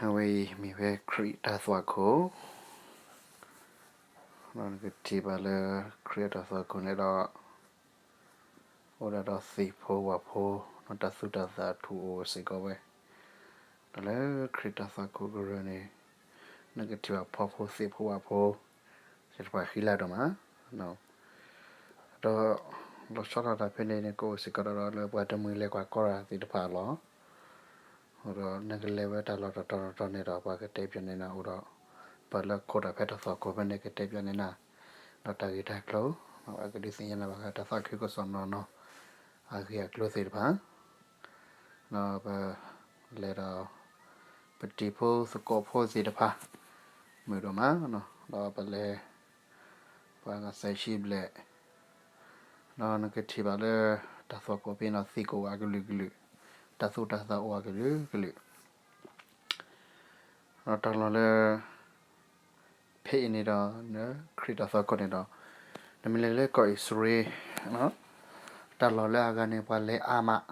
အဝဲအံၤမ့ၢ်ဝဲခရံာ်တၢ်သွၣ်ခိၣ်, ဒီးနကထံၣ်ဘၣ်လၢခရံာ်အတၢ်သွၣ်ခိၣ်န့ၣ်ဒီး အိၣ်ဒၣ်ဒီးသ့ၣ်ဖိဝၣ်ဖိ, ဒီးတၢ်သူၣ်တၢ်သးထူအိၣ်စ့ၢ်ကီးဝဲ, ဒီးလၢခရံာ်တၢ်သွၣ်ခိၣ်ကရၢန့ၣ် နကထံၣ်ဘၣ်ဖှီၣ်ဖိသ့ၣ်ဖိဝၣ်ဖိ သ့ၣ်တဖၣ်ဃံလၤဒိၣ်မး, ဒီးလီၤဆီဒၣ်တၢ်ဖဲန့ၣ်န့ၣ် ကအိၣ်စ့ၢ်ကီးဒီးလၢပှၤတမှံၤလဲၤကွၢ်ကီတၢ်သ့ၣ်တဖၣ်အလီၢ်, ဒီးနကလဲၤဝဲတၢ်လီၢ်တတီၤတတီၤန့ၣ်ဒီး ပှၤကတဲပၠးန့ၢ်နၤအိၣ်ဒီး ပှၤလၢခိးတၢ်ဖဲတၢ်သွၣ်ခိၣ်ဖဲန့ၣ်ကတဲပၠးန့ၢ်နၤ ဒီးတၢ်ဂ့ၢ်တၢ်ကျိၤ, အကဒုးသ့ၣ်ညါနၤဘၣ်ဃးတၢ်သးခုကစီၣ်နီၢ်နီၢ် အဂ့ၢ်အကျိၤသ့ၣ်တဖၣ်, ဒီးပလဲၤဒီး ပတံၤဖိသကိးဖိသ့ၣ်တဖၣ် မုာ်ဒိၣ်မး, ဒီးပလဲၤ ပှၤဂၤသၢဆံဘျဲၣ်, ဒီးနကထံၣ်ဘၣ်လၢ တၢ်သွၣ်ခိၣ်ဖဲန့ၣ်သ့ၣ်ကအိၣ်အကလုာ်ကလုာ်, တၢ်သူၣ်တၢ်သးအိၣ်အကလုာ်ကလုာ် ဒီးတၢ်လီၢ်လၢ ဖဲအံၤန့ၣ်ဒီး လၢခရံာ်တၢ်သွၣ်ခိၣ်န့ၣ်ဒီး နမ့ၢ်လဲၤလၢကီၢ်အံၣ်စရ့လး တၢ်လီၢ်လၢအဂၤန့ၣ် ပှၤလဲၤအါမး,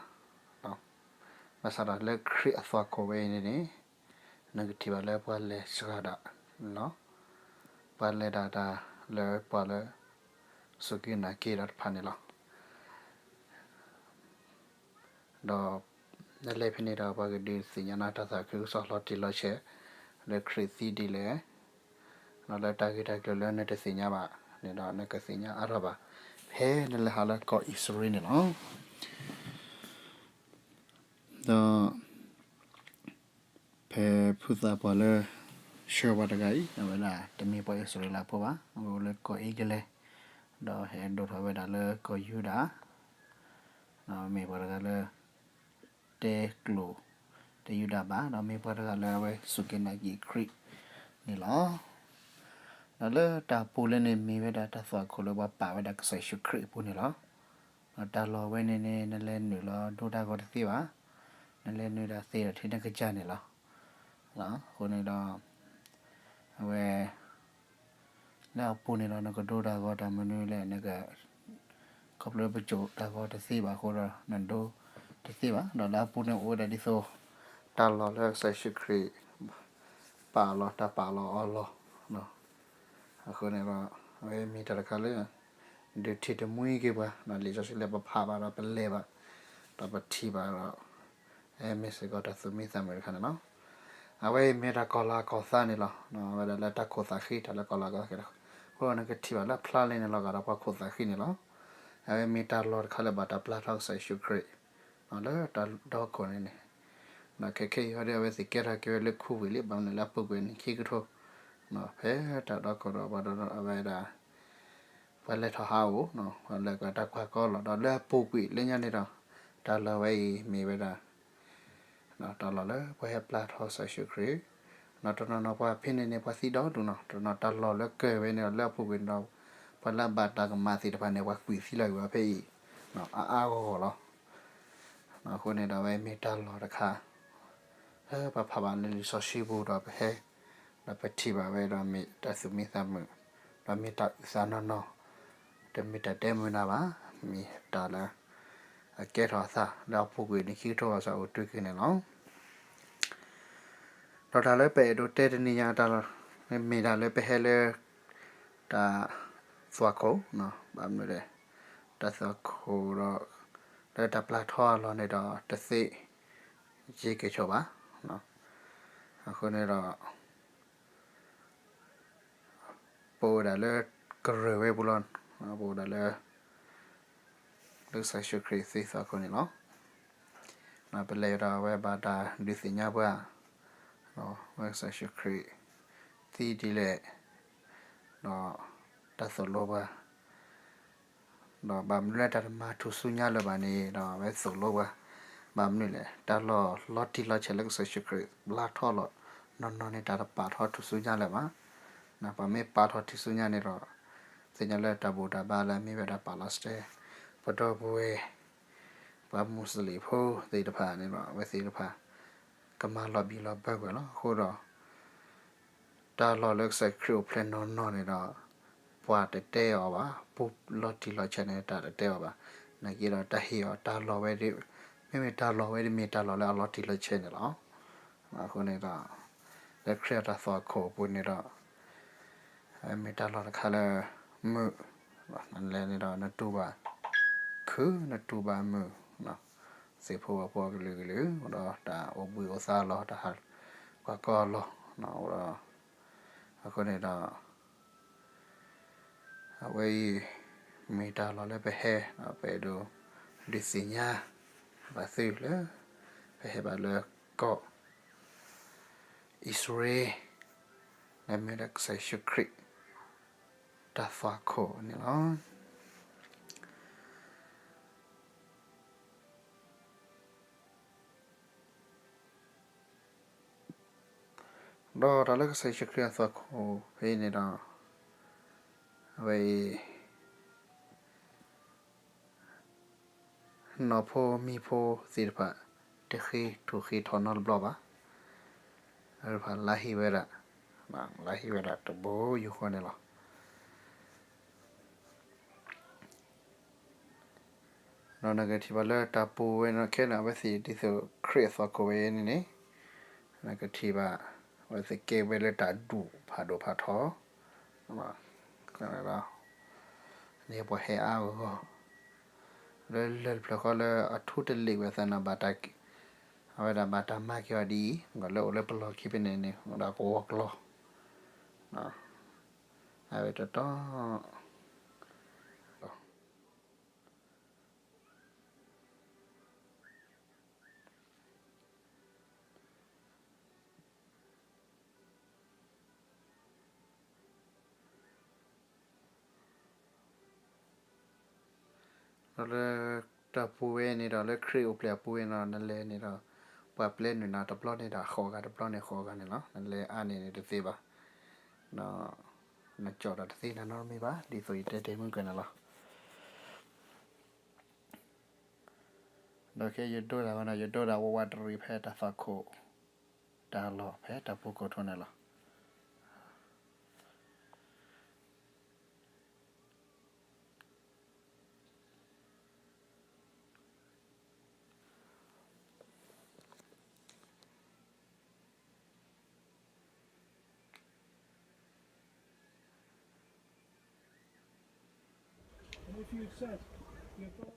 ဘၣ်ဆၣ်ဒီးလၢခရံာ်အသွၣ်ခိၣ်ဝဲအံၤန့ၣ်န့ၣ် နကထံၣ်ဘၣ်လၢပှၤလဲၤစှၤဒၣ်လီၤ, ပှၤလဲၤဒၣ်တၢ်လၢပှၤလၢ စူၢ်က့ၤနာ်က့ၤဒီးတဖၣ်န့ၣ်လီၤ. ဒီး နလဲၤဖဲန့ၣ်ဒီး ပှၤကဒုးသ့ၣ်ညါနၤတၢ်သးခုကစီၣ်လီၤတံၢ်လီၤဆဲး လၢခရံာ်သံဒ်လဲၣ်, ဒီးလၢတၢ်ဂ့ၢ်တၢ်ကျိၤလၢနတသ့ၣ်ညါဘၣ်န့ၣ်ဒီး နကသ့ၣ်ညါအါထီၣ်ဘၣ် ဖဲနလဲၤဟးလၢကီၢ်အံၣ်စရ့လးန့ၣ်လီၤ. ဒီး ဖဲဖုသးပှၢ်လၢ ဆှၢဝဲတဂၤအံၤ အဝဲဒၣ်တမ့ၢ်ပှၤအံၣ်စရ့လးဖိဘၣ်, အဝဲအိၣ်လၢကီၢ်အ့ကလဲ, ဒီးဟဲဒိၣ်ထီၣ်ဝဲဒၣ်လၢကီၢ်ယူဒၤ, ဒီးမ့ၢ်ပှၤတဂၤလၢ တဲကျိာ်တယူဒၤဘၣ်, ဒီးမ့ၢ်ပှၤတဂၤလၢအဝဲစူၢ်က့ၤနာ်က့ၤခရံာ်န့ၣ်လီၤ. ဒီးလၢတၢ်ပူၤလၢန့ၣ်မ့ၢ်ဝဲဒၣ်တၢ်သွၣ်ခိၣ်လၢပှၤပာ်ဝဲဒၣ်ကစၢ်ယ့ၣ်ၡူးခရံာ်အပူၤန့ၣ်လီၤ. ဒီးတၢ်လီၢ်ဝဲန့ၣ်န့ၣ် နလဲၤနုာ်လီၤဒိတၢ်ဂီၤတသ့ဘၣ်, နလဲၤနုာ်ဒၣ်သ့ဒီးထဲနကစၢ်န့ၣ်လီၤ. အဃိန့ၣ်ဒီး အဝဲ လၢအပူၤန့ၣ်ဒီး နကဒိတၢ်ဂီၤတၢ်မနုၤလဲၣ် နက ခီဖျိပစိာ်တၢ်ဂီၤတသ့ဘၣ်အဃိဒီး နဒိတသ့ဘၣ်. ဒီးလၢအပူၤန့ၣ်အိၣ်ဝဲဒၣ်ဒ်သိး တၢ်လီၢ်လၢကစၢ်ယ့ၣ်ၡူးခရံာ် ပာ်လီၤတၢ်ပာ်လီၤအီၤလီၤ. အဃိန့ၣ်ဒီး အဝဲမ့ၢ်တၢ်တခါလၢ ဒုးထံၣ်တမှံက့ၤပှၤ လံာ်စီဆှံလၢပဖးဘၣ်ဒီးပလဲၤဘၣ် ဒီးပထံၣ်ဘၣ်ဒီး မ့ၢ်စ့ၢ်ကီးတၢ်သူၣ်မံသးမုာ်တခါန့ၣ်လီၤ. အဝဲအံၤမ့ၢ်တၢ်ကီၤလၤကီၤသးန့ၣ်လီၤ. အဝဲဒၣ်လၢတၢ်ခိၣ်သးဃံ တၢ်လၢကီၤလၤကီၤသးဃံ အဃိနကထံၣ်ဘၣ်လၢဖျါလဲၣ်န့ၣ်လီၤဂာ်ဒီးပှၤခိၣ်သးဃံန့ၣ်လီၤ. အဝဲမ့ၢ်တၢ်လီၢ်တခါလၢဘၣ်တၢ်ပျၢ်ထီကစၢ်ယ့ၣ်ၡူးခရံာ် လၢတၢ်ဒီခိၣ်န့ၣ်န့ၣ် ဒီးခဲခဲအံၤဟီဒီးအဝဲသ့ၣ်ကဲထီၣ်က့ၤဝဲလၢခူဝ့ၣ်လံ ဘၣ်မနုၤလၢအပူၤကွံာ်နံၣ်ခံကထိ ဖဲတၢ်ဒီခိၣ်ဒီးပှၤဒီးအဝဲဒၣ် ပှၤလဲၤထီၣ်ဟးအိၣ် ပှၤလဲၤကွၢ်တၢ်ကွၢ်ကီလီၤ ဒီးလၢအပူၤကွံာ်လၢညါန့ၣ်ဒီး တၢ်လီၢ်ဝဲအံၤမ့ၢ်ဝဲဒၣ် တၢ်လီၢ်လၢပှၤဟဲပျၢ်ထီကစၢ်ယ့ၣ်ၡူးခရံာ် ဒီးတနီၤနီၤပှၤဖဲန့ၣ်န့ၣ် ပှၤသံဒီဒူၣ်နီၤ တနီၤတၢ်လီၢ်လၢကၢၢ်ဝဲန့ၣ်ဒီး လၢအပူၤကွံာ်န့ၣ်ဒီး ပှၤလၢအဘၣ်တၢ်ကမၣ်သ့ၣ်တဖၣ်န့ၣ် ပှၤကွံာ်သံလီၤက့ၤဝဲဖဲအံၤ အါအါဂီၢ်ဂီၢ်လီၤ. အဃိန့ၣ်ဒီးအဝဲမ့ၢ်တၢ်လီၢ်တခါ လၢပဖးဘၣ်လၢလံာ်စီဆှံပူၤဒီးပဟဲ ဒီးပထံၣ်ဘၣ်ဝဲဒီးမ့ၢ်တၢ်သူၣ်မံသးမုာ် ဒီးမ့ၢ်တၢ်အုၣ်သးနီၢ်နီၢ် တမ့ၢ်တၢ်ဒဲမုာ်နၤဘၣ် မ့ၢ်တၢ်လၢ အကဲထီၣ်အသးလၢအပူၤကွံာ်နံၣ်ခံကထိဘၣ်ဆၣ်အိၣ်တုၤက့ၤန့ၣ်လီၤ. ဒီးတၢ်လၢပအဲၣ်ဒိးတဲတနံၤညါတၢ်လီၢ် မ့ၢ်ဒၣ်လၢပဟဲလၢ တၢ်သွၣ်ခိၣ် ဘၣ်မနုၤလဲၣ် တၢ်သွၣ်ခိၣ်ဒီး လၢတၢ်ပျၢ်ထီအလီၢ်န့ၣ်ဒီး တသ့ ယ့ကဲဆိးဘၣ်. အဃိန့ၣ်ဒီး ပအိၣ်ဒၣ်လၢကရၢၢ်ဝဲပူၤလီၤ. ပအိၣ်ဒၣ်လၢ လၢကစၢ်ယ့ၣ်ၡူးခရံာ်သ့သွၣ်ခိၣ်န့ၣ်လီၤ. ပလဲၤဒီးအဝဲဘၣ်တၢ်ဒုးသ့ၣ်ညါပှၤ ဝဲကစၢ်ယ့ၣ်ၡူးခရံာ် သံဒ်လဲၣ် ဒီး တၢ်သိၣ်လိပှၤ ဒီးဘၣ်မနုၤလၢတၢ်တမၤထူၣ်စုညါလၢၤဘၣ်န့ၣ်ဒီး အဝဲသိၣ်လိပှၤ ဘၣ်မနုၤလဲၣ် တၢ်လီၢ်လီၤတံၢ်လီၤဆဲးလၢကစၢ်ယ့ၣ်ၡူးခရံာ်ပျၢ်ထီၣ်လီၤ နီၢ်နီၢ်န့ၣ် တၢ်တပာ်ထီၣ်ထူၣ်စုညါလၢၤဘၣ်. ပှၤမ့ၢ်ပာ်ထီၣ်ထူၣ်စုညါန့ၣ်ဒီး သ့ၣ်ညါလၢတၢ်ဘူၣ်တၢ်ဘါလၢအမ့ၢ်ဝဲဒၣ် Palestine ပဒီပုၢ်ဝဲၢ် ပှၤမူးစလ့ၣ်ဖိသ့ၣ်တဖၣ်န့ၣ်ဒီး အဝဲသ့ၣ်တဖၣ် ကမၤလီၤဘံၣ်လီၤဘၢကွံာ်လီၤ. အဃိဒီး တၢ်လီၢ်လၢကစၢ်ခရံာ်အိၣ်ဖျဲၣ်နီၢ်နီၢ်န့ၣ်ဒီး ပှၤတတဲအီၤဘၣ်, ပူလီၤတံၢ်လီၤဆဲးန့ၣ် တၢ်တတဲအီၤဘၣ်. နာ်က့ဒီးတၢ်ဟ့ၣ်အီၤတၢ်လီၢ်ဝဲ, မ့မ့ၢ်တၢ်လီၢ်ဝဲဒၣ်မ့ၢ်တၢ်လီၢ်လၢအလီၤတံၢ်လီၤဆဲးန့ၣ်လီၤ. အဃိန့ၣ်ဒီး လၢခရံာ်အတၢ်သွၣ်ခိၣ်အပူၤန့ၣ်ဒီး မ့ၢ်တၢ်လီၢ်တခါလၢ မုာ်, နလဲၤန့ၣ်ဒီးနတူၢ်ဘၣ်ခုၣ် နတူၢ်ဘၣ်မုာ်, သ့ၣ်ဖိဝၣ်ဖိအကလုာ်ကလုာ် အိၣ်ဒီးတၢ်အိၣ်ဘှံးအိၣ်သါအလီၢ် တၢ်ဟးကွၢ်ကီအလီၢ် အိၣ်ဒီး အဃိန့ၣ်ဒီး အဝဲအံၤ မ့ၢ်တၢ်လီၢ်လၢပဟဲ ပအဲၣ်ဒိးဒုးသ့ၣ်ညါဘၣ်သုလၢ ပဟဲဘၣ်လၢကီၢ် အံၣ်စရ့လး လၢမ့ၢ်ဒၣ်ကစၢ်ယ့ၣ်ၡူးခရံာ် တၢ်သွၣ်ခိၣ်န့ၣ်လီၤ. ဒီးတၢ်လၢကစၢ်ယ့ၣ်ၡူးခရံာ်အသွၣ်ခိၣ်ဖဲအံၤန့ၣ်ဒီး အဝဲအံၤ နီၢ်ဖိမံၤဖိသ့ၣ်တဖၣ် တဃ့ထုးဃ့ထီၣ်နီတဘျီဘၣ်. အဝဲတဖၣ်လါဟ့ဝဲဒၣ်, လါဟ့ဝဲဒၣ်တဘိယူၢ်ဃီန့ၣ်လီၤ. ဒီးနကထံၣ်ဘၣ်လၢတၢ်ပူၤဝဲန့ၣ်ခဲန့ၣ် အဝဲသ့ၣ်ဒ်သိးခရံာ်အသွၣ်ခိၣ်ဝဲန့ၣ်န့ၣ် နကထံၣ်ဘၣ် အဝဲသ့ၣ်ကဲဝဲလၢတၢ်ဒူၣ်ဖးဒိၣ်ဖးထီ န့ၣ်ပှၤဟဲအါဂီၢ်ဂီၢ် လၢလၢၢ်တဖျၢၣ်ဃီလၢအထူတလ့ၣ်ဝဲသနာ်ဘၣ်တၢ်, အဝဲဒၣ်ဘၣ်တၢ်မၤက့ၤအီၤဒ်အံၤ ဂီၢ်လၢအိၣ်လၢပလီၢ်ခံဖဲန့ၣ်န့ၣ် အိၣ်ဒီးကဝီၤကျီၢ် အဝဲတတီ ဒီးလၢတၢ်ပူၤဝဲန့ၣ်ဒီး လၢခရံာ်အိၣ်ဖျဲၣ်အပူၤဝဲန့ၣ်ဒီး နလဲၤန့ၣ်ဒီး ပှၤပျဲနုာ်နၤတဘျီန့ၣ်ဒီး ဃိးဂၤတဘျီန့ၣ်ဃိးဂၤန့ၣ်လီၤ. နလဲၤအါန့ၣ်န့ၣ်တသ့ဘၣ်. ဒီးနကၠီၣ်ဒီးတသ့နၤနီတမံၤဘၣ် ဒ်သိးယတဲတ့ၢ်မုၢ်ကန့ၣ်လီၤ. ဒီးခဲယဒိဒၣ်ဝဲဒီး ယဒိဒၣ်ဝးဝးတရံးဖဲတၢ်သွၣ်ခိၣ် တၢ်လီၢ်ဖဲတၢ်ပူၤခိၣ်ထူန့ၣ်လီၤ. And if you said, your God